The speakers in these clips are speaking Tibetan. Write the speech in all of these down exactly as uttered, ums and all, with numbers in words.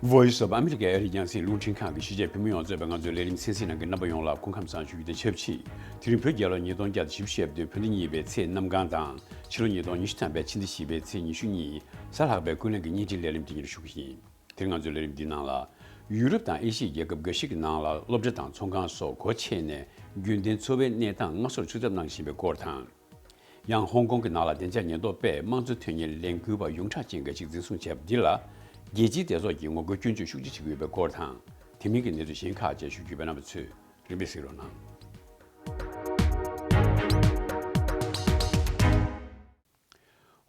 Voice of America ཨ་རིའི་རྒྱང་སྲིང་རླུང་འཕྲིན་ཁང་གི་གཞིས་བྱེས་བོད་མི་ཡོངས་གཙོས་པའི་ང་ཚོའི་ལས་རིམ་གསན་གཟིགས་གནང་མཁན་རྣམ་པ་ཡོངས་ལ་སྐུ་ཁམས་བཟང་ཞུ་རྒྱུ་དང་ཆབས་ཅིག་དེ་རིང་བོད་རྒྱལ་ལོ་ཉིས་སྟོང་བརྒྱ་དང་བཞི་བཅུ་ཞེ་བདུན་བོད་ཟླ་གཉིས་པའི་ཚེས་གནམ་གང་དང་ཕྱི་ལོ་ཉིས་སྟོང་ཉི་ཤུ་ཐམ་པའི་ཕྱི་ཟླ་བཞི་པའི་ཚེས་ཉི་ཤུ་གཉིས་གཟའ་ལྷག་པའི་ཀུན་གླེང་གི་བརྙན་འཕྲིན་ལས་རིམ་འདི་ཉིད་ཞུ་གི་ཡིན། དེ་རིང་ང་ཚོའི་ལས་རིམ་འདིའི་ནང་ལ། ཡུ་རོབ་དང་ཨེ་ཤི་ཡའི་རྒྱལ་ཁབ་འགའ་ཞིག་གི་ནང་ལ་སློབ་གྲྭ་དང་ཚོང་ཁང་སོགས་སྒོ་ཕྱེ་ནས་རྒྱུན་ལྡན་འཚོ་བའི་གནས་སྟངས་སྔ་སོར་ཚུད་ཐབས་གནང་བཞིན་པའི་སྐོར་དང་། ཡང་ཧོང་ཀོང་གི་ནང་ལ་བདེ་འཇགས་ཉེན་རྟོག་པས་དམངས་གཙོ་དོན་གཉེར་ལས་འགུལ་བ་ཡོངས་གྲགས་ཅན་འགའ་ཞིག་འཛིན་བཟུང་བྱས་པ་འདི་ལ། རྒྱལ་སྤྱིའི་སྡེ་ཚོགས་ཀྱིས་ངོ་རྒོལ་སྐྱོན་བརྗོད་ཤུགས་ཆེ་བྱེད་ཀྱི་ཡོད་པའི་སྐོར་དང་། དེ་མིན་གྱི་གནས་ཚུལ་གཞན་ཁག་བཅས་ཞུ་རྒྱུ་ཡོད་པས་རྣམ་པ་ཚོས་རིམ་པས་གཟིགས་རོགས་གནང་།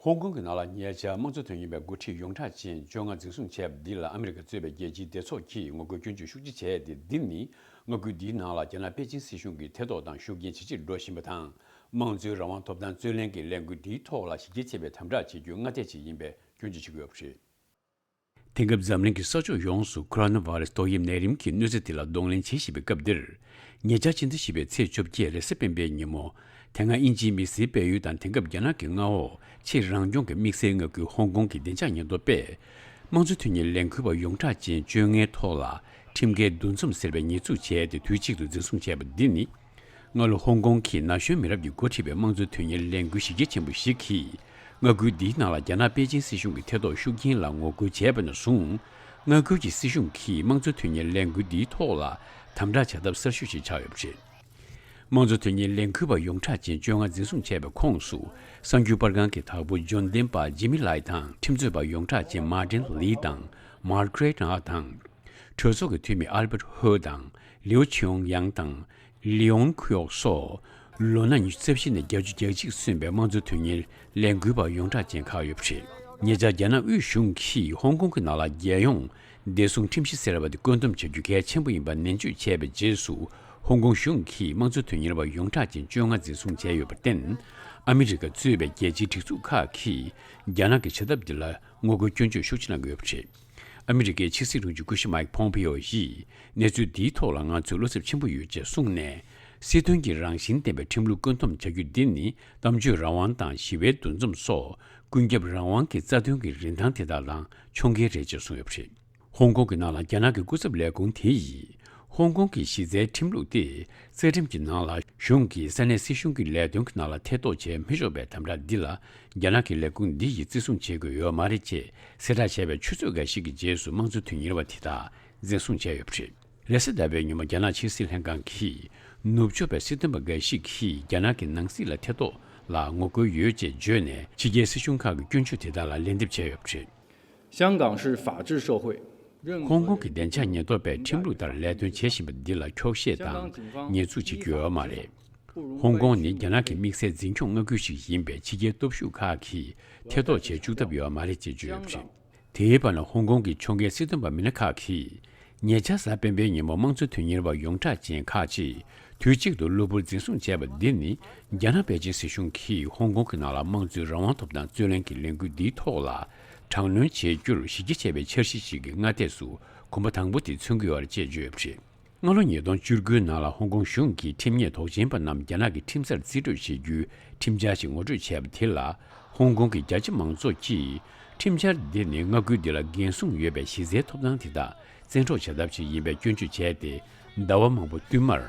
ཧོང་ཀོང་གི་ནང་ལ་ཉེ་ཆར་དམངས་གཙོ་དོན་གཉེར་བའི་འགོ་ཁྲིད་ཡོངས་གྲགས་ཅན་བཅོ་ལྔ་འཛིན་བཟུང་བྱས་པ་འདི་ལ་ཨ་མི་རི་ཀ་གཙོས་པའི་རྒྱལ་སྤྱིའི་སྡེ་ཚོགས་ཀྱིས་ངོ་རྒོལ་སྐྱོན་བརྗོད་ཤུགས་ཆེ་བྱས་ཏེ། འདི་ནི་མངའ་ཁུལ་འདིའི་ནང་ལ་རྒྱ་ནག་པེ་ཅིན་སྲིད་གཞུང་གི་ཐེ་གཏོགས་དང་ཤུགས་རྐྱེན་ཇེ་ཆེར་འགྲོ་བཞིན་པ་དང་། དམངས་གཙོའི་རང་དབང་ཐོབ་ཐང་རྩོད་ལེན་གྱི་ལས་འགུལ་འདིའི་ཐོག་ལ་གཞི་རྒྱ་ཆེ་བའི་དམ་དྲག་བྱེད་རྒྱུའི་སྔ་ལྟས་ཤིག་ཡིན་པའི་སྐྱོན་བརྗོད་བྱེད་ཀྱི་ཡོད་པ་རེད། དེང་སྐབས་འཛམ་གླིང་གི་ས་ཕྱོགས་ཡོངས་སུ་ཁོ་རོ་ན་བྷ་ར་སི་ཏོག་དབྱིབས་ནད་རིམས་ཀྱི་གནོད་འཚེ་དེ་ལ་གདོང་ལེན་བྱེད་བཞིན་པའི་སྐབས་འདིར། ཉེ་ཆར་ཕྱི་ཟླ་བཞི་པའི་ཚེས་བཅོ་བརྒྱད་རེས་གཟའ་སྤེན་པའི་ཉིན་མོ། དེ་སྔ་དབྱིན་ཇིའི་མི་སེར་སྤེལ་ཡུལ་དང་དེང་སྐབས་རྒྱ་ནག་གི་མངའ་འོག་ཕྱེད་རང་སྐྱོང་གི་དམིགས་བསལ་མངའ་ཁུལ་ཧོང་ཀོང་གི་བདེ་འཇགས་ཉེན་རྟོག་པས། དམངས་གཙོ་དོན་གཉེར་ལས་འགུལ་བ་ཡོངས་གྲགས་ཅན་བཅོ་ལྔའི་ཐོག་ལ་ཁྲིམས་འགལ་འདུ་འཛོམས་ཟེར་བའི་ཉེས་འཛུགས་བྱས་ཏེ། དུས་གཅིག་ཏུ་འཛིན་བཟུང་བྱས་པ་འདི་ནི། སྔ་ལོ་ཧོང་ཀོང་གི་ན་གཞོན་མི་རབས་ཀྱིས་འགོ་ཁྲིད་པའི་དམངས་གཙོ་དོན་གཉེར་ལས་འགུལ་གཞི་རྒྱ་ཆེན་པོ་ཞིག་གིས། མངའ་ཁུལ་འདིའི་ནང་ལ་རྒྱ་ནག་པེ་ཅིན་སྲིད་གཞུང་གི་ཐེ་གཏོགས་ཤུགས་རྐྱེན་ལ་ངོ་རྒོལ་བྱས་པ་ནས་བཟུང་། མངའ་ཁུལ་གྱི་སྲིད་གཞུང་གིས་དམངས་གཙོ་དོན་གཉེར་ལས་འགུལ་འདིའི་ཐོག་ལ་དམ་དྲག་བྱ་ཐབས་གསར་ཤོས་ཤིག་ཆགས་ཡོད་པ་རེད། དམངས་གཙོ་དོན་གཉེར་ལས་འགུལ་བ་ཡོངས་གྲགས་ཅན་བཅོ་ལྔ་འཛིན་བཟུང་བྱས་པའི་ཁོངས་སུ། གསར་འགྱུར་པར་ཁང་གི་བདག་པོ་འབྱོར་ལྡན་པ་ཇི་མི་ལའི་དང་། ཁྲིམས་རྩོད་པ་ཡོངས་གྲགས་ཅན་མར་ཏིན་ལི་དང་། མར་ཀེ་རེད་ཨ་དང་། གྲོས་ཚོགས་ཀྱི་འཐུས་མི་ཨལ་བྷར་ཧོ་དང་། ལིའུ་ཆིའུ་ཡང་དང་། ལིའུ་ཁུ་ཡོག་སོགས། ལོ་ན་ཉི་ཤུ་རྩ་བཞི་ནས་བརྒྱད་ཅུ་གྱ་གཅིག་སོན་པའི་དམངས་གཙོ་དོན་གཉེར་ལས་འགུལ་བ་ཡོངས་གྲགས་ཅན་ཁག་ཡོད་པ་རེད། ཉེ་ཆར་རྒྱ་ནག་དབུས་གཞུང་གིས་ཧོང་ཀོང་གི་ནང་ལ་རྒྱལ་ཡོངས་བདེ་སྲུང་ཁྲིམས་གཞི་ཟེར་བ་དེ་བཀོད་འདོམས་བྱ་རྒྱུ་གལ་ཆེན་པོ་ཡིན་པ་ནན་བརྗོད་བྱས་པའི་རྗེས་སུ། ཧོང་ཀོང་གཞུང་གིས་དམངས་གཙོ་དོན་གཉེར་བ་ཡོངས་གྲགས་ཅན་བཅོ་ལྔ་འཛིན་བཟུང་བྱས་ཡོད་པར་བརྟེན། ཨ་མི་རི་ཀ་གཙོས་པའི་རྒྱལ་སྤྱིའི་སྒྲིག་འཛུགས་ཁག་གིས་རྒྱ་ནག་གི་བྱ་ཐབས་འདི་ལ་ངོ་རྒོལ་སྐྱོན་བརྗོད་ཤུགས་ཆེ་གནང་གི་ཡོད་པ་རེད། ཨ་མི་རི་ཀའི་ཕྱི་སྲིད་དྲུང་ཆེ་སྐུ་ཞབས་མའིག་ཕོམ་པེ་ཡོ་ཡིས། གནས་ཚུལ་འདིའི་ཐོག་ལ་ང་ཚོས་བློ་འཚབ་ཆེན་པོ་ཡོད་ཅེས་གསུངས་ནས། སྲིད་དོན་གྱི་རང་བཞིན་ལྡན་པའི་ཁྲིམས་ལུགས་བཀོད་འདོམས་བྱ་རྒྱུ་འདི་ནི། གཏམ་བརྗོད་རང་དབང་དང་ཞི་བའི་འདུ་འཛོམས་སོགས་ཀུན་ཁྱབ་རང་དབང་གི་རྩ་དོན་གྱི་རིན་ཐང་དེ་དག་དང་ཕྱོགས་འགལ་རེད་ཅེས་གསུངས་ཡོད་པ་རེད། ཧོང་ཀོང་གི་ནང་ལ་རྒྱ་ནག་གི་སྐུ་ཚབ་ལས་ཁུངས་དེ་ཡིས། ཧོང་ཀོང་གི་གཞི་རྩའི་ཁྲིམས་ལུགས་ཏེ། རྩ་ཁྲིམས་ཀྱི་ནང་ལ་གཞུང་གིས་ས་གནས་སྲིད་གཞུང་གི་ལས་དོན་གྱི་ནང་ལ་ཐེ་གཏོགས་བྱེད་མི་ཆོག་པའི་དམ་བསྒྲགས་འདི་ལ། རྒྱ་ནག་གི་ལས་ཁུངས་འདི་ཡིས་བརྩི་སྲུང་བྱེད་དགོས་ཡོད་མ་རེད་ཅེས་གསལ་བསྒྲགས་བྱས་པའི་ཆུ་ཚོད་འགའ་ཞིག་གི་རྗེས་སུ་དམངས་གཙོ་དོན་གཉེར་བ་དེ་དག་འཛིན་བཟུང་བྱས་ཡོད་པ་རེད། རེས་གཟའ་ཟླ་བའི་ཉིན་མོ་རྒྱ་ནག་ཕྱི་སྲིད་ལྷན་ཁང་གིས། ནུབ་ཕྱོགས་པའི་སྲིད་དོན་པ་འགའ་ཞིག་གིས་རྒྱ་ནག་གི་ནང་སྲིད་ལ་ཐེ་གཏོགས་ལ་ངོ་རྒོལ་ཡོད་ཅེས་བརྗོད་ནས། ཕྱི་རྒྱལ་སྲིད་གཞུང་ཁག་གི་སྐྱོན་བརྗོད་དེ་དག་ལ་ལན་འདེབས་བྱས་ཡོད་པ་རེད། 香港是法治社会。任何 ཧོང་ཀོང་གི་བདེ་འཇགས་ཉེན་རྟོག་པས་ཁྲིམས་ལུགས་ལྟར་ལས་དོན་བྱེད་བཞིན་པ་འདི་ལ་འཁྱོག་བཤད་དང་ཉེས་འཛུགས་བྱེད་རྒྱུ་ཡོད་མ་རེད། ཧོང་ཀོང་ནི་རྒྱ་ནག་གི་དམིགས་བསལ་འཛིན་སྐྱོང་མངའ་ཁུལ་ཞིག་ཡིན་པས། ཕྱི་རྒྱལ་སྟོབས་ཤུགས་ཁག་གིས་ཐེ་གཏོགས་བྱེད་བཅུག་ཐབས་ཡོད་མ་རེད་ཅེས་བརྗོད་ཡོད་པ་རེད། དེའི་བར་ན། ཧོང་ཀོང་གི་ཕྱོགས་འགལ་སྲིད་དོན་པ་མི་སྣ་ཁག་གིས། ཉེ་ཆར་གཟའ་སྤེན་པའི་ཉིན་མོ་དམངས་གཙོ་དོན་གཉེར་བ་ཡོངས་གྲགས་ཅན་ཁག་ཅིག་དུས་གཅིག་ཏུ་གློ་བུར་འཛིན་བཟུང་བྱས་པ་འདི་ནི། རྒྱ་ནག་པེ་ཅིན་སྲིད་གཞུང་གིས་ཧོང་ཀོང་གི་ནང་ལ་དམངས་གཙོའི་རང་དབང་ཐོབ་ཐང་རྩོད་ལེན་གྱི་ལས་འགུལ་འདིའི་ཐོག་ལ་དྲག་གནོན་བྱེད་རྒྱུར་གཞི་རྒྱ་ཆེ་བའི་འཆར་གཞི་ཞིག་གི་སྔ་ལྟས་སུ་གོམ་པ་དང་པོ་དེ་མཚོན་གྱི་ཡོད་རེད་ཅེས་བརྗོད་ཡོད་པ་རེད། སྔ་ལོ་ཉིས་སྟོང་བཅུ་དགུ་ནང་ལ་ཧོང་ཀོང་གཞུང་གིས་ཁྲིམས་ཉེས་དོགས་ཅན་པ་རྣམས་རྒྱ་ནག་གི་ཁྲིམས་སར་རྩིས་སྤྲོད་བྱེད་རྒྱུའི་ཁྲིམས་འཆར་ཞིག་ངོ་སྤྲོད་བྱས་པ་དེ་ལ། ཧོང་ཀོང་གི་རྒྱ་ཆེ་མང་ཚོགས་ཀྱིས། ཁྲིམས་འཆར་འདི་ནི་མངའ་ཁུལ་འདི་ལ་འགན་སྲུང་ཡོད་པའི་གཞི་རྩའི་ཐོབ་ཐང་དེ་དག་བཙན་འཕྲོག་བྱ་ཐབས་ཤིག་ཡིན་པའི་སྐྱོན་བརྗོད་བྱས་ཏེ། ཟླ་བ་མང་པོ་བསྟུད་མར་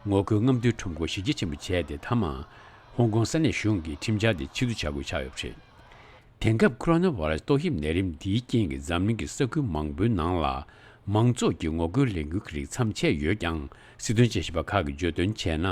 ངོ་རྒོལ་རྔམ་སྟོན་ཁྲོམ་སྐོར་གཞི་རྒྱ་ཆེན་པོ་བྱས་ཏེ། མཐའ་མ་ཧོང་ཀོང་ས་གནས་གཞུང་གིས་ཁྲིམས་འཆར་དེ་ཕྱིར་བསྡུ་བྱ་དགོས་ཆགས་ཡོད་པ་རེད། དེང་སྐབས་ཁོ་རོ་ན་བྷ་ར་སི་ཏོག་དབྱིབས་ནད་རིམས་འདིའི་རྐྱེན་གྱིས་འཛམ་གླིང་གི་ས་ཁུལ་མང་པོའི་ནང་ལ་མང་ཚོགས་ཀྱི་ངོ་རྒོལ་ལས་འགུལ་གྱི་རིགས་མཚམས་ཆད་ཡོད་ཀྱང་། སྲིད་དོན་དཔྱད་ཞིབ་པ་ཁག་གིས་བརྗོད་དོན་བྱས་ན།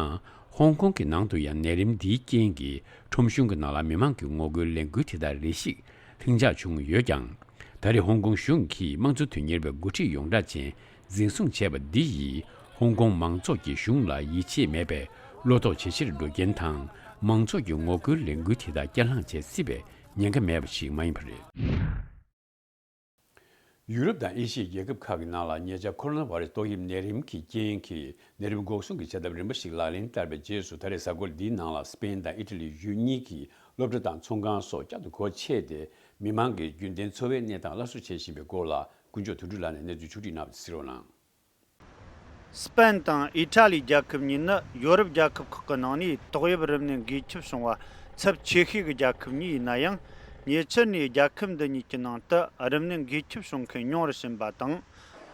ཧོང་ཀོང་གི་ནང་དུ་ཡང་ནད་རིམས་འདིའི་རྐྱེན་གྱིས་ཁྲོམ་གཞུང་གི་ནང་ལ་མི་མང་གི་ངོ་རྒོལ་ལས་འགུལ་དེ་དག་རེ་ཞིག་ལྷིང་འཇགས་བྱུང་ཡོད་ཀྱང་། ད་རེས་ཧོང་ཀོང་གཞུང་གིས་དམངས་གཙོ་དོན་གཉེར་བའི་འགོ་ཁྲིད་ཡོངས་གྲགས་ཅན་འཛིན་བཟུང་བྱས་པ་འདི་ཡིས། ཧོང་ཀོང་མང་ཚོགས་ཀྱིས་གཞུང་ལ་ཡིད་ཆེས་མེད་པའི་བློ་དོགས་ཇེ་ཆེར་འགྲོ་རྐྱེན་དང་། མང་ཚོགས་ཀྱི་ངོ་རྒོལ་ལས་འགུལ་དེ་དག་བསྐྱར་ལངས་བྱེད་སྲིད་པའི་ཉེན་ཁ་མེད་པ་ཞིག་མ་ཡིན་པ་རེད། ཡུ་རོབ་དང་ཨེ་ཤི་ཡའི་རྒྱལ་ཁབ་ཁག་གི་ནང་ལ་ཉེ་ཆར་ཁོ་རོ་ན་བྷ་ར་སི་ཏོག་དབྱིབས་ནད་རིམས་ཀྱི་རྐྱེན་གྱིས། ནད་རིམས་འགོག་སྲུང་གི་བྱ་ཐབས་རིམ་པ་ཞིག་ལག་ལེན་བསྟར་བའི་རྗེས་སུ། ད་རེས་གཟའ་འཁོར་འདིའི་ནང་ལ་སི་པེན་དང་ཨི་ཊ་ལི་ཡུལ་གཉིས་ཀྱི་སློབ་གྲྭ་དང་ཚོང་ཁང་སོགས་བསྐྱར་དུ་སྒོ་ཕྱེས་ཏེ། མི་མང་གི་རྒྱུན་ལྡན་འཚོ་བའི་གནས་སྟངས་སླར་གསོ་བྱེད་བཞིན་པའི་སྐོར་ལ། དཀོན་མཆོག་དོན་གྲུབ་ལགས་ནས་གནས་ཚུལ་ཕྱོགས་སྒྲིག་གནང་བ་དེ་གཟིགས་རོགས་གནང་། སི་པན་དང་ཨི་ཊ་ལི་རྒྱལ་ཁབ་གཉིས་ནི་ཡོ་རོབ་རྒྱལ་ཁབ་ཁག་གི་ནང་ནས་ཏོག་དབྱིབས་རིམས་ནད་འགོས་ཁྱབ་བྱུང་བ་ཚབས་ཆེ་ཤོས་ཀྱི་རྒྱལ་ཁབ་གཉིས་ཡིན་ན་ཡང་། ཉེ་ཆར་ནས་རྒྱལ་ཁབ་འདི་གཉིས་ཀྱི་ནང་དུ་རིམས་ནད་འགོས་ཁྱབ་བྱུང་མཁན་ཉུང་རུ་ཕྱིན་པ་དང་།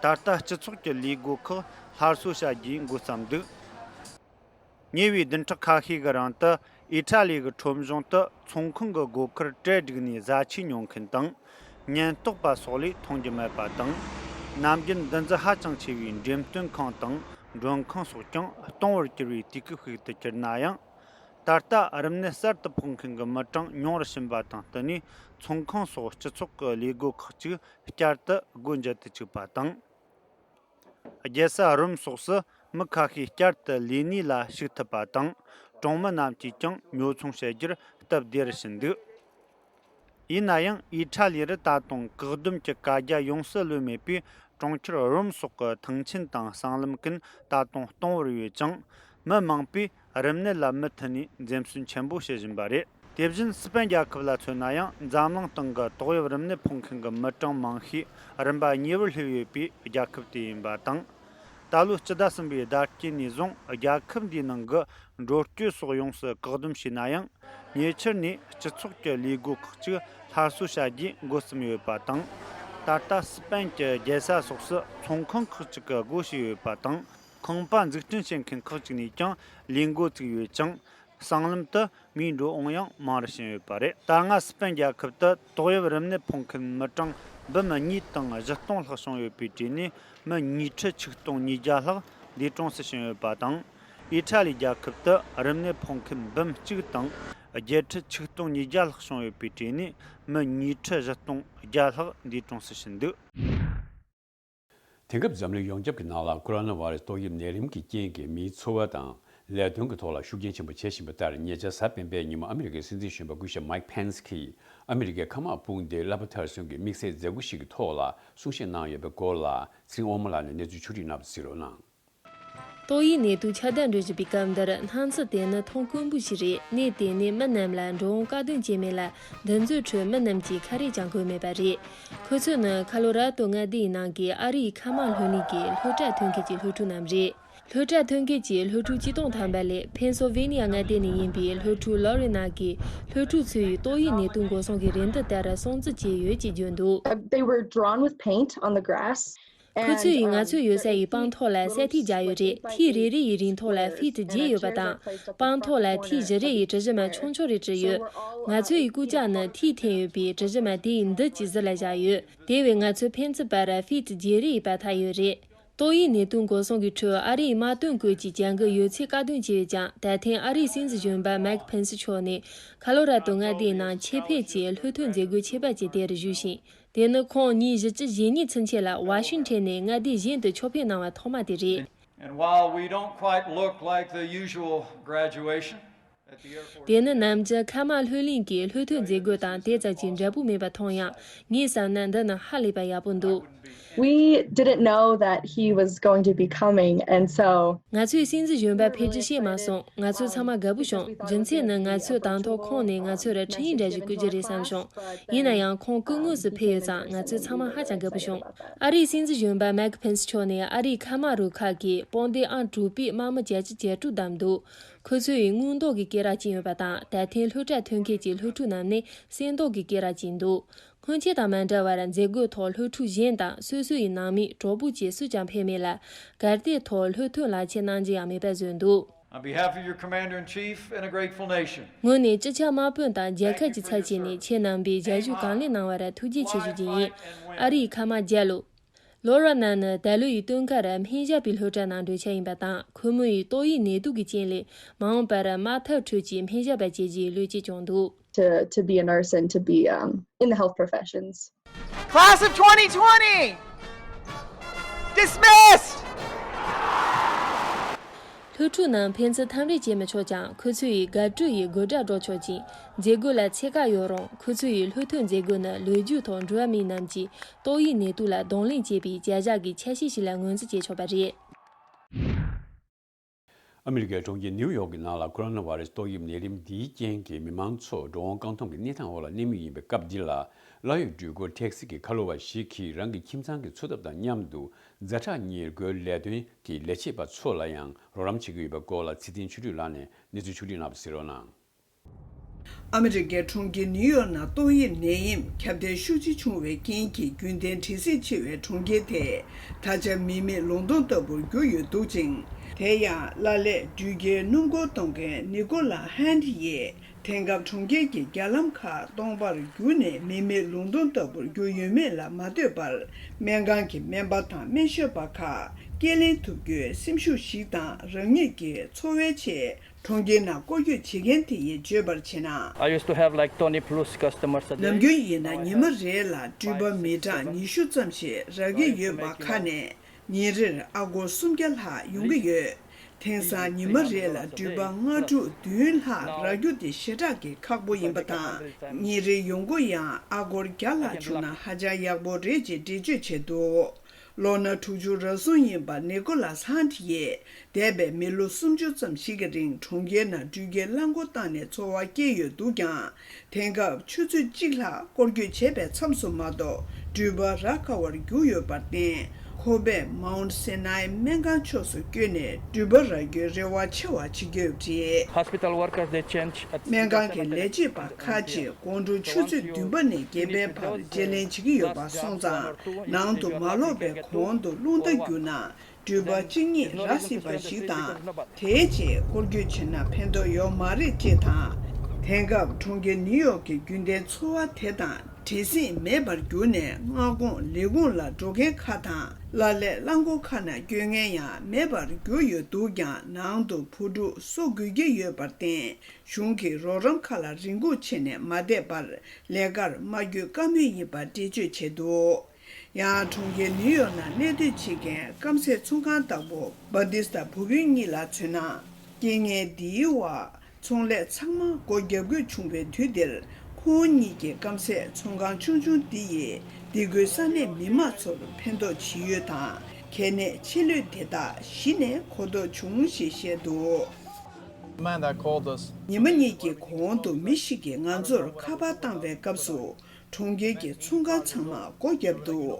ད་ལྟ་སྤྱི་ཚོགས་ཀྱི་ལས་སྒོ་ཁག་སླར་གསོ་བྱ་རྒྱུའི་འགོ་བརྩམས་འདུག་ཉེ་བའི་བདུན་ཕྲག་ཁ་ཤས་ཀྱི་རིང་དུ་ཨི་ཊ་ལི་གི་ཁྲོམ་གཞུང་དུ་ཚོང་ཁང་གི་སྒོ་ཁར་གྲལ་བསྒྲིགས་ནས་བཟའ་ཆས་ཉོ་མཁན་དང་། ཉེན་རྟོག་པ་སོགས་ལས་མཐོང་རྒྱུ་མེད་པ་དང་། ནམ་རྒྱུན་འདུ་འཛི་ཧ་ཅང་ཆེ་བའི་འགྲེམས་སྟོན་ཁང་དང་མགྲོན་ཁང་སོགས་ཀྱང་སྟོང་བར་གྱུར་བའི་དུས་སྐབས་ཤིག་ཏུ་གྱུར་ན་ཡང་། ད་ལྟ་རིམས་ནད་གསར་དུ་ཕོག་མཁན་གྱི་མི་གྲངས་ཉུང་རུ་ཕྱིན་པ་དང་བསྟུན་ནས། ཚོང་ཁང་སོགས་སྤྱི་ཚོགས་ཀྱི་ལས་སྒོ་ཁག་ཅིག་བསྐྱར་དུ་སྒོ་འབྱེད་དུ་བཅུག་པ་དང་། རྒྱལ་ས་རོམ་སོགས་སུ་མི་ཁ་ཤས་བསྐྱར་དུ་ལས་གནས་ལ་ཞུགས་ཐུབ་པ་དང་། གྲོང་མི་རྣམས་ཀྱིས་ཀྱང་ཉོ་ཚོང་བྱེད་རྒྱུར་སྟབས་བདེ་རུ་ཕྱིན་འདུག་ཡིན་ན་ཡང་། ཨི་ཊ་ལི་རུ་ད་དུང་བཀག་སྡོམ་གྱི་བཀའ་རྒྱ་ཡོངས་སུ་ལོན་མེད་པས། གྲོང་ཁྱེར་རོམ་སོགས་ཀྱི་ཐང་ཆེན་དང་སྲང་ལམ་ཀུན་ད་དུང་སྟོང་བར་ཡོད་ཅིང་། མི་མང་པོས་རིམས་ནད་ལ་མུ་མཐུད་ནས་འཛེམ་ཟོན་ཆེན་པོ་བྱེད་བཞིན་པ་རེད། དེ་བཞིན་སི་པན་རྒྱལ་ཁབ་ལ་མཚོན་ན་ཡང་། འཛམ་གླིང་སྟེང་གི་ཏོག་དབྱིབས་རིམས་ནད་ཕོག་མཁན་གྱི་མི་གྲངས་མང་ཤོས་རིམ་པ་གཉིས་པར་སླེབས་ཡོད་པའི་རྒྱལ་ཁབ་དེ་ཡིན་པ་དང་། ད་ལོའི་སྤྱི་ཟླ་གསུམ་པའི་ཟླ་དཀྱིལ་ནས་བཟུང་རྒྱལ་ཁབ་འདིའི་ནང་གི་འགྲོ་སྐྱོད་སོགས་ཡོངས་སུ་བཀག་སྡོམ་བྱས་ན་ཡང་། ཉེ་ཆར་ནས་སྤྱི་ཚོགས་ཀྱི་ལས་སྒོ་ཁག་ཅིག་སླར་གསོ་བྱ་རྒྱུའི་འགོ་བརྩམས་ཡོད་པ་དང་། ད་ལྟ་སི་པན་གྱི་རྒྱལ་ས་སོགས་སུ་ཚོང་ཁང་ཁག་ཅིག་གི་སྒོ་ཕྱེ་ཡོད་པ་དང་། ཁང་པ་འཛུགས་སྐྲུན་བྱེད་མཁན་ཁག་ཅིག་ནས་ཀྱང་ལས་འགོ་བཙུགས་ཡོད་ཅིང་། སྲང་ལམ་དུ་མིའི་འགྲོ་འོང་ཡང་མང་རུ་ཕྱིན་ཡོད་པ་རེད། ད་སྔ་སི་པན་རྒྱལ་ཁབ་ཏུ་ཏོག་དབྱིབས་རིམས་ནད་ཕོག་མཁན་མི་གྲངས་འབུམ་གཉིས་དང་བཞི་སྟོང་ལྷག་བྱུང་ཡོད་པའི་གྲས་ནས། མི་ཉིས་ཁྲི་ཆིག་སྟོང་ཉིས་བརྒྱ་ལྷག་འདས་གྲོངས་སུ་ཕྱིན་ཡོད་པ་དང་། ཨི་ཊ་ལི་རྒྱལ་ཁབ་ཏུ་རིམས་ནད་ཕོག་མཁན་འབུམ་གཅིག་དང་བརྒྱད་ཁྲི་ཆིག་སྟོང་ཉིས་བརྒྱ་ལྷག་བྱུང་ཡོད་པའི་གྲས་ནས། མི་ཉིས་ཁྲི་བཞི་སྟོང་བརྒྱ་ལྷག་འདས་གྲོངས་སུ་ཕྱིན་འདུག་དེང་སྐབས་འཛམ་གླིང་ཡོངས་ཁྱབ་ཀྱི་ནང་ལ་ཀོ་རོ་ན་བྷ་རེ་སི་ཏོག་དབྱིབས་ནད་རིམས་ཀྱི་རྐྱེན་གྱིས་མིའི་འཚོ་བ་དང་ལས་དོན་གྱི་ཐོག་ལ་ཤུགས་རྐྱེན་ཆེན་པོ་བྱེད་བཞིན་པ་ལྟར། ཉེ་ཆར་གཟའ་སྤེན་པའི་ཉིན་མོ་ཨ་མི་རི་ཀའི་སྲིད་འཛིན་གཞོན་པ་སྐུ་ཞབས་མའེག་ཕེན་སི་གིས་ཨ་མི་རི་ཀའི་མཁའ་དམག་དཔུང་སྡེའི་གླ་པ་མཐར་སོན་གྱི་དམིགས་བསལ་མཛད་སྒོ་ཞིག་གི་ཐོག་ལ་གསུང་བཤད་གནང་ཡོད་པའི་སྐོར་ལ། ཚེ་རིང་དབང་མོ་ལགས་ནས་གནས་ཚུལ་ཕྱོགས་བསྒྲིགས་གནང་བ་གཟིགས་རོགས་གནང་། ཏོག་དབྱིབས་ནད་དུག་ཁྱབ་གདལ་འགྲོ་བཞིན་པའི་སྐབས་འདིར། སྣང་ཚུལ་དེ་ནི་མཐོང་དཀོན་པོ་ཞིག་རེད། གནས་དེ་ནས་མི་རྣམས་ལ་འགྲོ་འོང་བཀག་སྡོམ་བྱས་མེད་ལ། འདི་ཚོའི་ཁྲོད་མི་རྣམས་ཀྱིས་ཁ་རས་ཀྱང་གོན་མེད་པ་རེད། ཁོ་ཚོ་ནི་ཁ་ལོ་ར་ཏོ་མངའ་སྡེའི་ནང་གི་ཨ་རིའི་མཁའ་དམག་ལྷུན་ལེན་གྱི་སློབ་གྲྭ་ཐོན་མཁན་གྱི་སློབ་ཕྲུག་རྣམས་རེད། སློབ་གྲྭ་ཐོན་མཁན་གྱི་སློབ་ཕྲུག་ཆིག་སྟོང་ཐམ་པ་ལས་ཕེན་སིལ་ཝེ་ནི་ཡ་མངའ་སྡེ་ནས་ཡིན་པའི་སློབ་ཕྲུག་ལོ་རི་ནག་གིས་སློབ་ཕྲུག་ཚོའི་ཏོག་དབྱིབས་ནད་དུག་འགོག་སྲུང་གི་རེ་འདུན་ལྟར་སྲུང་བརྩི་བྱས་ཡོད་ཅེས་བརྗོད་འདུག They were drawn with paint on the grass. ཁོ་ཚོས་ང་ཚོས་ཡོད་ས་ཡི་སྤང་ཐང་ལ་སྲ་ཐིག་སྦྱར་ཡོད་རེད། ཐིག་རེ་རེ་ཡི་རིང་ཐུང་ལ་ཕིཊ་བརྒྱད་ཡོད་པ་དང་། སྤང་ཐང་ལ་ཐིག་བཞི་རེ་ཡི་གྲུ་བཞི་མ་ཆུང་ཆུང་རེ་བྲིས་ཡོད། ང་ཚོ་ཡི་རྐུབ་བཀྱག་ནི་ཐིག་འཐེན་ཡོད་པའི་གྲུ་བཞི་མ་དེའི་མདུད་ཀྱི་ཟུར་ལ་བཞག་ཡོད། དེ་བས་ང་ཚོ་ཕན་ཚུན་བར་ཕིཊ་བརྒྱད་རེ་ཡི་བར་ཐག་ཡོད་རེད། ཏོག་དབྱིབས་ནད་དུག་འགོག་སྲུང་གི་ཁྲོད་ཨ་རིའི་དམག་དོན་བཀོད་ཀྱི་བྱ་འགུལ་ཡོད་ཚད་བཀག་སྡོམ་བྱས་ཡོད་ཀྱང་། ད་ཐེངས་ཨ་རིའི་སྲིད་འཛིན་གཞོན་པ་མེག་ཕེན་སི་མཆོག་ནས་ཁ་ལོ་ར་ཏོ་མངའ་སྡེའི་ནང་ཆེད་ཕེབས་ཀྱིས་སློབ་ཐོན་མཛད་སྒོའི་ཆད་པ་བཅད་དེ་རུ་བཞུགས་ཤིང་། དེ་ནི་ཁོང་ཉིས་བཞི་བཅུ་ཞེ་གཉིས་ཚུན་ཆད་ལ་ཝ་ཤིང་ཊོན་ནས་མངའ་སྡེ་གཞན་དུ་ཆོས་ཕེབས་གནང་བ་ཐོག་མ་དེ་རེད། And while we don't quite look like the usual graduation at the Air Force དེ་ནི་ནམ་རྒྱུན་མཁའ་དམག་ལྷུན་ལེན་གྱི་སློབ་ཐོན་མཛད་སྒོ་དང་དེ་ཙམ་གྱི་འདྲ་པོ་མིན་པ་མཐོང་ཡང་། ངས་བསམ་ན་འདི་ནི་ཧ་ལས་པ་ཡག་པོ་འདུག We didn't know that he was going to be coming, and so ང་ཚོས་སྲིད་འཛིན་གཞོན་པ་ཕེབས་རྒྱུ་ཤེས་མ་སོང་། ང་ཚོ་ཚང་མ་དགའ་པོ་བྱུང་། རྒྱུ་མཚན་ནི་ང་ཚོས་དང་ཐོག་ཁོང་ནས་ང་ཚོར་འཕྲིན་ཡིག་འདྲ་ཞིག་བསྐུར་རྒྱུ་རེད་བསམ་བྱུང་། ཡིན་ན་ཡང་ཁོང་སྐུ་དངོས་སུ་ཕེབས་ཡོད་ཙང་ང་ཚོ་ཚང་མ་ཧ་ཅང་དགའ་པོ་བྱུང་། ཨ་རིའི་སྲིད་འཛིན་གཞོན་པ་མེག་ཕེན་སི་མཆོག་ནས་ཨ་རིའི་མཁའ་དམག་རུ་ཁག་གི་དཔུང་སྡེ་ཨང་དྲུག་པའི་དམག་མི་བརྒྱད་ཅུ་གྱ་དྲུག་བདམས་འདུག་ཁོ་ཚོས་དངུལ་མདོག་གི་སྐེ་རགས་བཅིངས་ཡོད་པ་དང་། ད་ཐེངས་སློབ་གྲྭ་ཐོན་མཁན་གྱི་སློབ་ཕྲུག་རྣམས་ནས་སེང་མདོག་གི་སྐེ་རགས་བཅིངས་འདུག་སྔོན་ཆད་དང་མ་འདྲ་བར་མཛད་སྒོའི་ཐོག་སློབ་ཕྲུག་གཞན་དང་སོ་སོ་ཡི་ནང་མི་གྲོགས་པོ་བཅས་སུས་ཀྱང་ཕེབས་མེད་ལ། གར་སྟེགས་ཐོག་སློབ་ཐོན་ལག་ཁྱེར་གནང་རྒྱུ་ཡང་མེད་པ་བཟོས་འདུག On behalf of your Commander-in-Chief and a grateful nation, ངོས་ནས་སྤྱི་ཁྱབ་དམག་དཔོན་དང་རྒྱལ་ཁབ་ཀྱི་ཚབ་བྱས་ནས་ཁྱེད་རྣམ་པས་རྒྱལ་ཇུས་གང་ལེགས་གནང་བར་ཐུགས་རྗེ་ཆེ་ཞུ་རྒྱུ་ཡིན། ཨ་རིའི་མཁའ་དམག་རྒྱལ་ལོ། ལོ་ར་ནན་ནི་ད་ལོ་ཡི་སྟོན་ཁར་སྨན་ཞབས་པའི་སློབ་གྲྭ་ནང་འགྲོ་འཆར་ཡིན་པ་དང་། ཁོ་མོ་ཡིས་ཏོག་དབྱིབས་ནད་དུག་གི་རྐྱེན་ལས་མ་འོངས་པར་དམག་འཐབ་ཁྲོད་ཀྱི་སྨན་ཞབས་པ་བྱེད་རྒྱུའི་བློ་སྐྱེད་བྱུང་འདུག to, to be a nurse and to be, um, in the health professions. Class of twenty twenty, dismissed! སློབ་ཕྲུག་རྣམས་ཕན་ཚུན་འཐམ་རེས་བྱེད་མི་ཆོག་ཀྱང་། ཁོ་ཚོ་ཡིས་དགའ་སྤྲོ་ཡི་དགོད་སྒྲ་སྒྲོག་ཆོག་ཅིང་། མཛད་སྒོ་ལ་ཚད་བཀག་ཡོད་རུང་། ཁོ་ཚོ་ཡི་སློབ་ཐོན་མཛད་སྒོ་ནི་ལོ་རྒྱུས་ཐོག་འགྲོ་བ་མི་རྣམས་ཀྱིས་ཏོག་དབྱིབས་ནད་དུག་ལ་གདོང་ལེན་བྱེད་པའི་བྱ་གཞག་གི་ཆ་ཤས་ཤིག་ལ་ངོས་འཛིན་བྱེད་ཆོག་པ་རེད། ཨ་མི་རི་ཀའི་གྲོང་ཁྱེར་ནིའུ་ཡོག་གི་ནང་ལ་ཀོ་རོ་ན་བྷ་རེ་སི་ཏོག་དབྱིབས་ནད་རིམས་འདིའི་རྐྱེན་གྱིས་མི་མང་ཚོ་འགྲོ་འོང་བཀག་སྡོམ་གྱི་གནས་སྟངས་འོག་ལ་གནས་མུས་ཡིན་པའི་སྐབས་འདི་ལ། གླ་ཡོད་འགྲུལ་འཁོར་ཊེག་སི་གི་ཁ་ལོ་བ་ཞིག་གིས་རང་གི་ཁྱིམ་ཚང་གི་འཚོ་ཐབས་དང་མཉམ་དུ་ཛ་དྲག་ཉེར་མཁོའི་ལས་དོན་གྱི་ལས་བྱེད་པ་ཚོ་ལ་ཡང་རོགས་རམ་བྱེད་ཀྱི་ཡོད་པའི་སྐོར་ལ་ཚེ་བརྟན་ཆོས་སྒྲོན་ལགས་ནས་གནས་ཚུལ་ཕྱོགས་བསྒྲིགས་གནང་བ་གཟིགས་རོགས་གནང་། ཨ་མི་རི་ཀའི་གྲོང་ཁྱེར་ནིའུ་ཡོག་ནང་ཏོག་དབྱིབས་ནད་ཡམས་ཁྱབ་གདལ་ཤུགས་ཆེ་བྱུང་བའི་རྐྱེན་གྱིས་རྒྱུན་ལྡན་བྲེལ་ཟིང་ཆེ་བའི་གྲོང་ཁྱེར་དེ་ད་ཆ་མི་མེད་ལུང་སྟོང་ལྟ་བུར་གྱུར་ཡོད་འདུག་ཅིང་། དེ་ཡང་ལ་ལས་འགྲུལ་སྐྱེལ་སྣུམ་འཁོར་གཏོང་མཁན་ནི་ཀོ་ལ་ཧན་ཡིས། དེང་སྐབས་གྲོང་ཁྱེར་གྱི་རྒྱ་ལམ་ཁག་སྟོང་པར་གྱུར་ནས་མི་མེད་ལུང་སྟོང་ལྟ་བུར་གྱུར་ཡོད་མེད་ལ་མ་ལྟོས་པར། སྨན་ཁང་གི་སྨན་པ་དང་སྨན་ཞབས་པ་ཁག་སྐྱེལ་ལེན་ཐུབ་རྒྱུའི་སེམས་ཤུགས་ཤིག་དང་། རང་ཉིད་ཀྱི་འཚོ་བའི་ཆེད་གྲོང་ཁྱེར་ནང་སྐོར་སྐྱོད་བྱེད་མཁན་དེ་ཡིས་བརྗོད་པར་བྱས་ན། I used to have like twenty plus customers a day. ནམ་རྒྱུན་ཡིན་ན་ཉི་མ་རེ་ལ་འགྲུལ་པ་མི་གྲངས་ཉི་ཤུ་ཙམ་ཞིག་རག་གི་ཡོད་པ་ཁ་ནས། ཉིན་རེར་ཨ་སྒོར་སུམ་བརྒྱ་ལྷག་ཡོང་གི་ཡོད། དེང་སང་ཉི་མ་རེ་ལ་འགྲུལ་པ་ལྔ་དྲུག་བདུན་ལྷག་རག་རྒྱུ་དེ་ཞེ་དྲག་གི་ཁག་པོ་ཡིན་པ་དང་། ཉིན་རེའི་ཡོང་སྒོ་ཡང་ཨ་སྒོར་བརྒྱ་ལྷག་བྱུང་ན་ཧ་ཅང་ཡག་པོ་རེད་ཅེས་འགྲེལ་བརྗོད་བྱས་འདུག་ལོ་ན་དྲུག་ཅུ་རེ་ཟུང་ཡིན་པ་ནི་ཀོ་ལཱས་ཧན་ཡིས། འདས་པའི་མི་ལོ་སུམ་ཅུ་ཙམ་ཞིག་གི་རིང་གྲོང་ཁྱེར་ནང་འགྲུལ་སྐྱེལ་རླངས་འཁོར་བཏང་ནས་འཚོ་བ་སྐྱེལ་ཡོད་འདུག་ཀྱང་། དེང་སྐབས་ཆུ་ཚོད་གཅིག་ལྷག་སྐོར་སྐྱོད་བྱས་པའི་མཚམས་སུ་མ་གཏོགས་འགྲུལ་པ་རག་དཀའ་བར་གྱུར་ཡོད་པར་བརྟེན། ཁོ་པས་མའུན་སེ་ནའི་སྨན་ཁང་ཕྱོགས་སུ་བསྐྱོད་ནས་འགྲུལ་པ་རག་རྒྱུའི་རེ་བ་ཆེ་བ་བྱེད་ཀྱི་ཡོད་པ་རེད། Hospital workers, they change at སྨན་ཁང་གི་ལས་བྱེད་པ་ཁག་ཅིག་དགོང་དྲོ་ཆུ་ཚོད་བདུན་པ་ནས་བརྒྱད་པའི་བར་བརྗེ་ལེན་བྱེད་ཀྱི་ཡོད་པ་སོང་ཙང་། ནང་དུ་མ་ལོག་པའི་གོང་དུ་རླུང་རྟ་བརྒྱུགས་ན། འགྲུལ་པ་གཅིག་གཉིས་རག་སྲིད་པ་ཞིག་དང་། དེའི་རྗེས་སྐོར་སྐྱོད་བྱས་ན་ཕན་ཐོགས་ཡོད་མ་རེད་ཅེས་དང་། དེང་སྐབས་གྲོང་ཁྱེར་ནིའུ་ཡོག་གི་རྒྱུན་ལྡན་འཚོ་བ་དེ་དང་བྲེལ་ཟིང་མེད་པར་གྱུར་ནས། མངའ་ཁོངས་ལས་ཁུངས་ལ་འགྲོ་མཁན་ཁག་དང་། ལ་ལས་རླངས་འཁོར་ཁག་ནང་སྐྱོད་མཁན་ཡང་མེད་པར་གྱུར་ཡོད་འདུག་ཀྱང་། ནང་དུ་བུ་ཕྲུག་གསོ་དགོས་ཀྱི་ཡོད་པར་བརྟེན། གཞུང་གི་རོགས་རམ་ཁག་ལ་རེ་སྒུག་བྱས་ནས་མ་བསྡད་པར་ལས་ཀར་མ་བསྐྱོད་བཀའ་མོལ་ཡིན་པ་འགྲེལ་བརྗོད་བྱས་འདུག་ཡང་གྲོང་ཁྱེར་ནིའུ་ཡོག་ནང་གནས་སྡོད་བྱེད་མཁན་སྐམ་སའི་ཚོང་ཁང་བདག་པོ་བྷ་ཏིས་ཏ་བུ་བུན་གཉིས་ལ་མཚོན་ན། རྐྱེན་ངན་འདིའི་འོག་ཚོང་ལས་ཚང་མ་སྒོ་བརྒྱབ་དགོས་བྱུང་བའི་དུས་འདིར། ཁོང་གཉིས་ཀྱི་སྐམ་སའི་ཚོང་ཁང་ཆུང་ཆུང་འདི་ཡིས་སྡེ་ཁུལ་ས་གནས་མི་མང་ཚོར་ཕན་ཐོགས་ཇི་ཡོད་དང་། གལ་གནད་ཆེ་ལོས་དེ་དག་གཞི་ནས་གོ་ལྡོག་བྱུང་ཞེས་བཤད་འདུག Man that called us. ཉི་མ་གཉིས་ཀྱི་གོང་དུ་མི་ཞིག་གིས་ང་ཚོར་ཁ་པར་བཏང་བའི་སྐབས་སུ། གྲོང་ཁྱེར་གྱི་ཚོང་ཁང་ཚང་མ་སྒོ་བརྒྱབ་འདུག་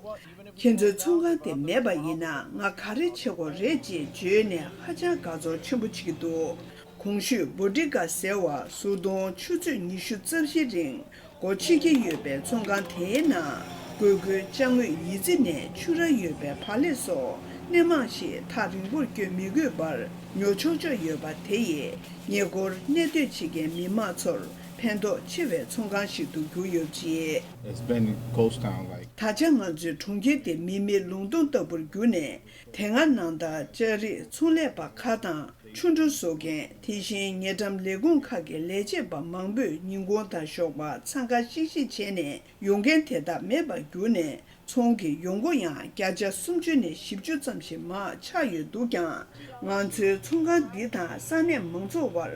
ཁྱེད་ཚོའི་ཚོང་ཁང་དེ་མེད་པ་ཡིན་ན་ང་ག་རེ་བྱེད་དགོས་རེད་ཅེས་བརྗོད་ནས་ཧ་ཅང་དགའ་ཚོར་ཆེན་པོ་བྱེད་ཀྱི་འདུག་གོང་ཞུས་བྷོ་ཊི་ཀ་ཟེར་བ་ཟུར་མཐོང་ཆུ་ཚོད་ཉི་ཤུ་རྩ་བཞི་རིང་སྒོ་ཕྱེ་གི་ཡོད་པའི་ཚོང་ཁང་དེའི་ནང་། སྒོས་སྒོའི་ཅ་དངོས་ཡི་ཙི་ནས་ཆུ་ར་ཡོད་པའི་བག་ལེབ་སོགས་སྣེ་མང་ཞིག་ཐག་རིང་པོར་བསྐྱོད་མི་དགོས་པར་ཉོ་ཆོག་ཆོག་ཡོད་པ་དེ་ཡིས། ཉེ་འཁོར་གནས་སྡོད་བྱེད་མཁན་མི་མང་ཚོར་ཕན་ཐོགས་ཆེ་བའི་ཚོང་ཁང་ཞིག་ཏུ་གྱུར་ཡོད་པ་རེད། It's been ghost town like. ད་ཆ་ང་ཚོའི་གྲོང་ཁྱེར་དེ་མི་མེད་ལུང་སྟོང་ལྟ་བུར་གྱུར་ནས། དེ་སྔ་ནང་ལྟར་ལྕགས་རིགས་ཚོང་ལས་པ་ཁག་དང་ཆུ་འགྲོ་བཟོ་མཁན། དེ་བཞིན་ཉེ་འགྲམ་ལས་ཁུངས་ཁག་གི་ལས་བྱེད་པ་མང་པོས་ཉིན་གུང་དང་ཞོགས་པ་འཚང་ཁ་ཤིག་ཤིག་བྱས་ནས་ཡོང་མཁན་དེ་དག་མེད་པར་གྱུར་ནས། ཚོང་གི་ཡོང་སྒོ་ཡང་བརྒྱ་ཆ་སུམ་ཅུ་ནས་བཞི་བཅུ་ཙམ་ཞིག་མར་ཆག་ཡོད་འདུག་ཀྱང་། ང་ཚོའི་ཚོང་ཁང་འདི་དང་ས་གནས་མང་ཚོགས་དབར་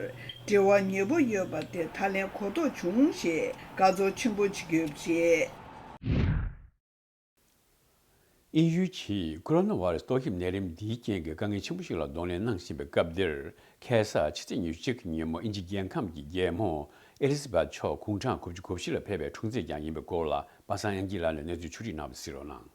འབྲེལ་བ་ཉེ་པོ་ཡོད་པ་དེ་ད་ལན་གོ་རྟོགས་བྱུང་ཞེས་དགའ་ཚོར་ཆེན་པོ་བྱེད་ཀྱི་ཡོད་པ་རེད། དབྱིན་ཡུལ་གྱིས་ཀོ་རོ་ན་བྷ་རེ་སི་ཏོག་དབྱིབས་ནད་རིམས་འདིའི་རྐྱེན་གྱིས་དཀའ་ངལ་ཆེན་པོ་ཞིག་ལ་གདོང་ལེན་གནང་བཞིན་པའི་སྐབས་འདིར། ཁ་སང་ཕྱི་ཚེས་ཉི་ཤུ་གཅིག་གི་ཉིན་མོ་དབྱིན་ཇིའི་རྒྱལ་ཁམས་ཀྱི་རྒྱལ་མོ་ཨེ་ལི་ཛ་བྷེཐ་མཆོག་དགུང་གྲངས་དགུ་བཅུ་གོ་བཞི་ལ་ཕེབས་པའི་འཁྲུག་འཛིང་ཀྱང་ཡིན་པའི་སྐོར་ལ་པ་སངས་དབྱངས་སྐྱིད་ལགས་ནས་གནས་ཚུལ་ཕྱོགས་སྒྲིག་གནང་བ་གཟིགས་རོགས་གནང་།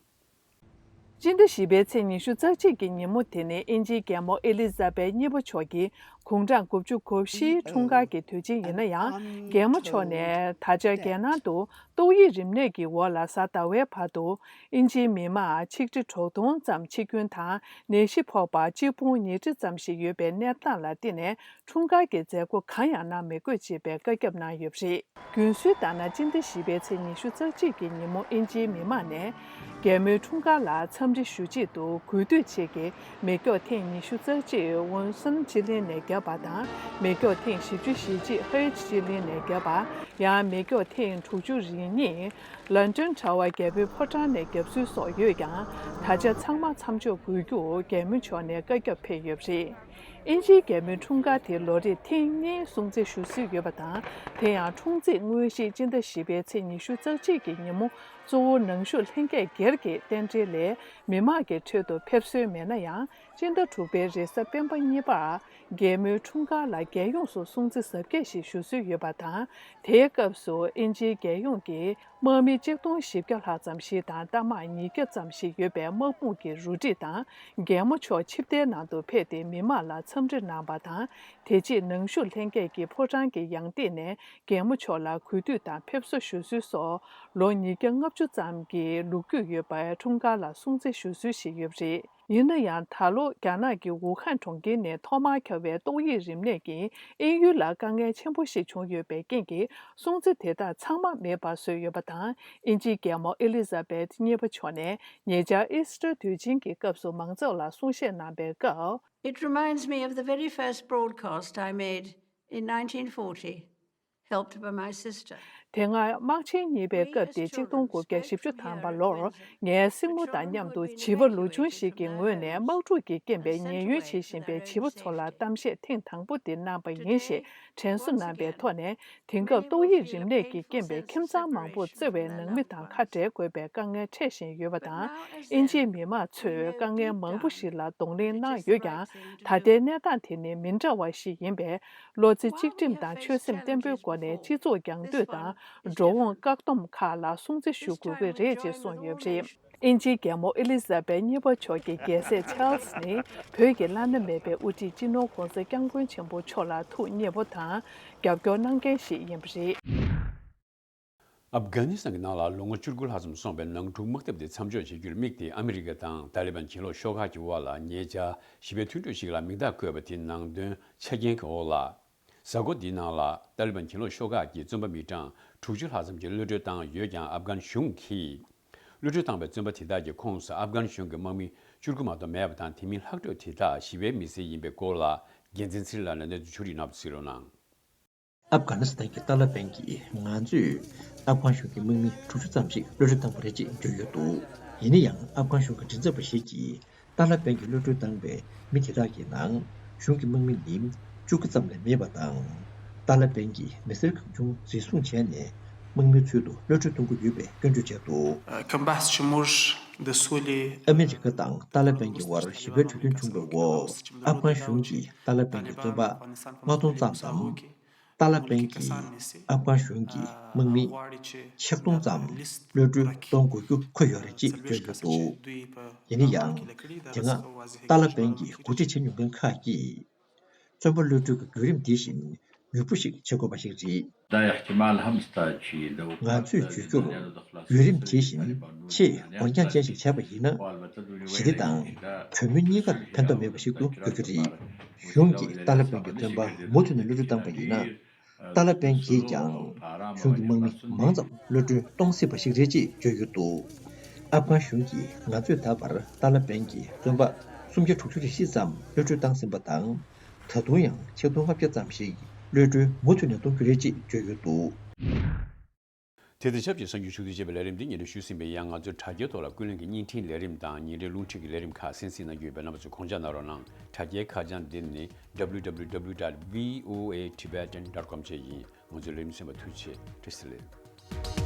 སྤྱི་ཟླ་བཞི་པའི་ཚེས་ཉི་ཤུ་རྩ་གཅིག་གི་ཉིན་མོ་དེ་ནི་དབྱིན་ཇིའི་རྒྱལ་མོ་ཨེ་ལི་ཛ་བྷེཐ་གཉིས་པ་མཆོག་གི་དགུང་གྲངས་དགུ་བཅུ་གོ་བཞིའི་འཁྲུངས་སྐར་གྱི་དུས་ཆེན་ཡིན་ན་ཡང་། རྒྱལ་མོ་མཆོག་ནས་ད་ཆ་རྒྱལ་ནང་དུ་ཏོག་དབྱིབས་རིམས་ནད་ཀྱི་འོག་ལ་གཟའ་ཟླ་བའི་བར་དུ་དབྱིན་ཇིའི་མི་མང་ཆིག་ཁྲི་དྲུག་སྟོང་ཙམ་འཆི་སྐྱོན་དང་ནད་གཞི་ཕོག་པ་གཅིག་སྟོང་ཉིས་ཁྲི་ཙམ་ཞིག་ཡོད་པའི་གནས་སྟངས་ལ་བརྟེན་ནས། འཁྲུངས་སྐར་གྱི་མཛད་སྒོ་གང་ཡང་གནང་མི་དགོས་ཅེས་པའི་བཀའ་ཁྱབ་གནང་ཡོད་པ་རེད། རྒྱུན་སྲོལ་ལྟར་ན། སྤྱི་ཟླ་བཞི་པའི་ཚེས་ཉི་ཤུ་རྩ་གཅིག་གི་ཉིན་མོ་དབྱིན་ཇིའི་མི་མང་ནས་རྒྱལ་མོའི་འཁྲུངས་སྐར་ལ་འཚམས་འདྲི་ཞུ་ཆེད་དུ། དགུན་དུས་ཆེད་ཀྱི་མེ་སྒྱོགས་ཐེངས་ཉི་ཤུ་རྩ་གཅིག་ཝུན་སོན་སྤྱི་གླིང་ནས་བརྒྱབ་པ་དང་། མེ་སྒྱོགས་ཐེངས་བཞི་བཅུ་ཞེ་གཅིག་ཧེ་ཡིད་སྤྱི་གླིང་ནས་བརྒྱབ་པ། ཡང་མེ་སྒྱོགས་ཐེངས་དྲུག་ཅུ་རེ་གཉིས་ལན་ཀྲོན་དྲ་བ་རྒྱལ་པོའི་ཕོ་བྲང་ནས་བརྒྱབ་ཚུལ་སོགས་ཡོད་ཀྱང་། ད་ཆ་ཚང་མ་མཚམས་འཇོག་དགོས་རྒྱུ་རྒྱལ་མོ་མཆོག་ནས་བཀའ་ཁྱབ་ཕེབས་ཡོད་པ་རེད། དབྱིན་ཇིའི་རྒྱལ་མོའི་འཁྲུངས་སྐར་དེ་ལོ་རེར་ཐེངས་གཉིས་སྲུང་བརྩི་ཞུ་སྲོལ་ཡོད་པ་དང་། དེ་ཡང་འཁྲུངས་ཚེས་དངོས་གཞི་སྤྱི་ཟླ་བཞི་པའི་ཚེས་ཉི་ཤུ་རྩ་གཅིག་གི་ཉིན་མོ་གཙོ་བོ་ནང་བཞུགས་ལྷན་རྒྱས་སྒེར་གྱི་རྟེན་འབྲེལ་ལས་མི་མང་གི་ཁྲོད་དུ་ཕེབས་སྲོལ་མེད་ན་ཡང་། སྤྱི་ཟླ་དྲུག་པའི་རེས་གཟའ་སྤེན་པ་གཉིས་པར་རྒྱལ་མོའི་འཁྲུངས་སྐར་ལ་རྒྱལ་ཡོངས་སུ་སྲུང་བརྩི་གཟབ་རྒྱས་ཤིག་ཞུ་སྲོལ་ཡོད་པ་དང་། དེའི་སྐབས་སུ་དབྱིན་ཇིའི་རྒྱལ་ཡོངས་ཀྱི་དམག་མི་གཅིག་སྟོང་བཞི་བརྒྱ་ལྷག་ཙམ་ཞིག་དང་རྟ་དམག་ཉིས་བརྒྱ་ཙམ་ཞིག་ཡོད་པའི་དམག་དཔུང་གི་རུ་སྒྲིག་དང་། རྒྱལ་མོ་མཆོག་ཆིབས་རྟའི་ནང་དུ་ཕེབས་ཏེ་མི་མང་ ལ་འཚམས་འདྲི་གནང་བ་དང་། དེ་རྗེས་ནང་བཞུགས་ལྷན་རྒྱས་ཀྱིས་ཕོ་བྲང་གི་ཡང་སྟེང་ནས་རྒྱལ་མོ་མཆོག་ལ་གུས་འདུད་དང་ཕེབས་བསུ་ཞུ་སྲོལ་སོགས་ལོ་ཉིས་བརྒྱ་ལྔ་བཅུ་ཙམ་གྱི་ལོ་རྒྱུས་ཡོད་པའི་འཁྲུངས་སྐར་ལ་སྲུང་བརྩི་ཞུ་སྲོལ་ཞིག་ཡོད་པ་རེད། ཡིན་ན་ཡང་། ད་ལོ་རྒྱ་ནག་གི་ཝུ་ཧན་གྲོང་ཁྱེར་ནས་ཐོག་མར་ཁྱབ་པའི་ཏོག་དབྱིབས་རིམས་ནད་ཀྱིས་དབྱིན་ཡུལ་ལ་དཀའ་ངལ་ཆེན་པོ་ཞིག་བྱུང་ཡོད་པའི་རྐྱེན་གྱིས། སྲུང་བརྩི་དེ་དག་ཚང་མ་མེད་པར་བཟོས་ཡོད་པ་དང་། དབྱིན་ཇིའི་རྒྱལ་མོ་ཨེ་ལི་ཛ་བེད་གཉིས་པ་མཆོག་ནས་ཉེ་ཆར་ཨི་སི་ཊར་དུས་ཆེན་གྱི་སྐབས་སུ་མང་ཚོགས་ལ་གསུང་བཤད་གནང་པའི་སྐབས། It reminds me of the very first broadcast I made in nineteen forty, helped by my sister. དེ་སྔ་དམག་ཆེན་གཉིས་པའི་སྐབས་ཏེ་གཅིག་སྟོང་དགུ་བརྒྱ་བཞི་བཅུ་ཐམ་པ་ལོར་ངའི་སྲིང་མོ་དང་མཉམ་དུ་བྱིས་པ་ལོ་ཆུང་ཞིག་གི་ངོས་ནས་དམག་འཁྲུག་གི་རྐྱེན་པས་ཉེན་གཡོལ་བྱེད་བཞིན་པའི་བྱིས་པ་ཚོ་ལ་གཏམ་བཤད་ཐེངས་དང་པོ་དེ་གནང་པ་ཡིན་ཞེས་དྲན་གསོ་གནང་པའི་ཐོག་ནས། དེང་སྐབས་ཏོག་དབྱིབས་རིམས་ནད་ཀྱི་རྐྱེན་པས་ཁྱིམ་ཚང་མང་པོར་བརྩེ་བའི་ནང་མི་དང་ཁ་བྲལ་དགོས་པའི་དཀའ་ངལ་འཕྲད་བཞིན་ཡོད་པ་དང་། དབྱིན་ཇིའི་མི་དམངས་ཚོས་དཀའ་ངལ་མང་པོ་ཞིག་ལ་གདོང་ལེན་གནང་ཡོད་ཀྱང་། ད་ལྟའི་གནས་སྟངས་དེ་ནི་མི་འདྲ་བ་ཞིག་ཡིན་པས། བློ་རྩེ་གཅིག་སྒྲིམ་དང་ཆོད་སེམས་བརྟན་པོའི་སྒོ་ནས་སྤྱི་ཚོགས་རྒྱང་སྡོད་དང་འགྲོ་འོང་བཀག་སྡོམ་ཁག་ལ་སྲུང་བརྩི་ཞུ་དགོས་ཀྱི་རེད་ཅེས་གསུངས་ཡོད་པ་རེད། དབྱིན་ཇིའི་རྒྱལ་མོ་ཨེ་ལི་ཛ་བེད་གཉིས་པ་མཆོག་གི་རྒྱལ་སྲས་ཆཱལ་སི་ནི་བོད་ཀྱི་བླ་ན་མེད་པའི་དབུ་ཁྲིད་སྤྱི་ནོར་༸གོང་ས་༸སྐྱབས་མགོན་ཆེན་པོ་མཆོག་ལ་ཐུགས་མཉེས་པོ་དང་རྒྱབ་སྐྱོར་གནང་མཁན་ཞིག་ཡིན་པ་རེད། ཨབ་གྷ་ནི་སི་ཐན་གྱི་ནང་ལ་ལོ་ངོ་བཅུ་དགུ་ལྷག་ཙམ་སོང་བའི་ནང་འཁྲུག་དམག་འཐབ་དེ་མཚམས་འཇོག་བྱེད་རྒྱུར་དམིགས་ཏེ། ཨ་མི་རི་ཀ་དང་ཏཱ་ལི་བན་གྱེན་ལོག་ཤོག་ཁག་གི་དབར་ལ་ཉེ་ཆར་ཞི་བའི་མཐུན་གྲོས་ཤིག་ལ་མིང་རྟགས་བཀོད་པ་དེའི་ནང་དོན་ཆ་རྐྱེན་གྱི་འོག་ལ། གཟའ་འཁོར་འདིའི་ནང་ལ་ཏཱ་ལི་བན་གྱེན་ལོག་ཤོག་ཁག་གིས་བཙོན་པ་མི་གྲངས་དྲུག་ཅུ་ལྷག་ཙམ་ཞིག་གློད་གྲོལ་བཏང་ཡོད་ཀྱང་། ཨབ་གྷན་གཞུང་གིས་གློད་གྲོལ་བཏང་བའི་བཙོན་པ་དེ་དག་གི་ཁོངས་སུ་ཨབ་གྷན་གཞུང་གི་དམག་མི་བཅུ་དགུ་མ་གཏོགས་མེད་པ་དང་། དེ་མིན་ལྷག་འཕྲོས་དེ་དག་ཞི་བའི་མི་སེར་ཡིན་པའི་སྐོར་ལ་རྒྱལ་མཚན་ཚེ་རིང་ལགས་ནས་གནས་ཚུལ་ཕྱོགས་སྒྲིག་གནང་བ་གཟིགས་རོགས་གནང་། ཨབ་གྷ་ནི་སི་ཐན་གྱི་ཏཱ་ལ་བན་གྱིས་ང་ཚོས་ཨབ་གྷན་གཞུང་གི་དམག་མི་དྲུག་ཅུ་ཙམ་ཞིག་གློད་གྲོལ་བཏང་བ་རེད་ཅེས་བརྗོད་ཡོད་འདུག་ཡིན་ན་ཡང་། ཨབ་གྷན་གཞུང་གི་མགྲིན་ཚབ་པ་ཞིག་གིས་ཏཱ་ལ་བན་གྱིས་གློད་གྲོལ་བཏང་བའི་མི་དེ་དག་གི་ནང་གཞུང་གི་དམག་མི་ནི་བཅུ་དགུ་ཙམ་ལས་མེད་པ་དང་། ཏཱ་ལ་བན་གྱིས་མི་སེར་གང་བྱུང་འཛིན་བཟུང་བྱས་ནས་དམག་མིའི་ཚུལ་དུ་གློད་གྲོལ་གཏོང་གི་ཡོད་པའི་སྐྱོན་བརྗོད་བྱས་འདུག་ཨ་མི་རི་ཀ་དང་ཏཱ་ལ་བན་གྱི་དབར་ཞི་བའི་གྲོས་མཐུན་བྱུང་བའི་འོག་ཨབ་གྷན་གཞུང་གིས་ཏཱ་ལ་བན་གྱི་བཙོན་པ་ལྔ་སྟོང་ཙམ་དང་། ཏཱ་ལ་བན་གྱིས་ཨབ་གྷན་གཞུང་གི་དམག་མི་ཆིག་སྟོང་ཙམ་གློད་གྲོལ་གཏོང་དགོས་རྒྱུ་འཁོད་ཡོད་རེད་ཅེས་བརྗོད་ཡོད་འདུག་ཡིན་ན་ཡང་། དེ་སྔ་ཏཱ་ལ་བན་གྱིས་འགོ་ཁྲིད་བྱེད་མྱོང་མཁན་ཁག་གིས། བཙོན་པ་གློད་གྲོལ་གྱི་བརྒྱུད་རིམ་འདི་བཞིན་མྱུར་པོ་ཞིག་བྱེད་དགོས་པ་ཞིག་རེད། ང་ཚོས་བརྗོད་རྒྱུར། བརྒྱུད་རིམ་དེ་བཞིན་ཆེས་འོན་རྐྱང་ཞིག་བྱས་པ་ཡིན་ན། ཞི་བདེ་དང་གྲོས་མོལ་གཉིས་ཀར་ཕན་ཐོགས་མེད་པ་ཞིག་ཏུ་འགྱུར་རྒྱུ་རེད། གཞུང་གིས་ཏཱ་ལ་བན་གྱི་བཙོན་པ་མུ་མཐུད་ནས་གློད་གྲོལ་བཏང་པ་ཡིན་ན། ཏཱ་ལ་བན་གྱིས་ཀྱང་གཞུང་གི་དམག་མི་མང་ཙམ་གློད་གྲོལ་གཏོང་སྲིད་པ་ཞིག་རེད་ཅེས་བརྗོད་ཡོད་འདུག་ཨབ་གྷན་གཞུང་གིས་ང་ཚོས་ད་བར་ཏཱ་ལ་བན་གྱི་བཙོན་པ་སུམ་བརྒྱ་དྲུག་ཅུ་རེ་བཞི་ཙམ་གློད་གྲོལ་བཏང་ཟིན་པ་དང་། ད་དུང་ཡང་ཆིག་སྟོང་ལྔ་བརྒྱ་ཙམ་ཞིག་གློད་གྲོལ་མུ་མཐུད་ནས་གཏོང་རྒྱུ་རེད་ཅེས་བརྗོད་ཡོད་འདུག་དེ་དང་ཆབས་ཅིག་གསར་འགྱུར་ཕྱོགས་བསྡུས་བྱས་པའི་ལས་རིམ་འདི་སྙན་སྒྲོན་ཞུས་ཟིན་པས། ཡང་ང་ཚོའི་དྲ་རྒྱའི་ཐོག་ལ་ཀུན་གླེང་གི་བརྙན་འཕྲིན་ལས་རིམ་དང་ཉིན་རེའི་རླུང་འཕྲིན་གྱི་ལས་རིམ་ཁག་གསན་གཟིགས་གནང་རྒྱུ་ཡོད་པས། རྣམ་པ་ཚོས་དགོངས་འཇགས་གནང་རོགས་གནང་། དྲ་རྒྱའི་ཁ་བྱང་འདི་ནི་www dot voatibetan dot com བཅས་ཡིན། ང་ཚོའི་ལས་རིམ་གསན་པར་ཐུགས་རྗེ་ཆེ། བཀྲ་ཤིས་བདེ་ལེགས།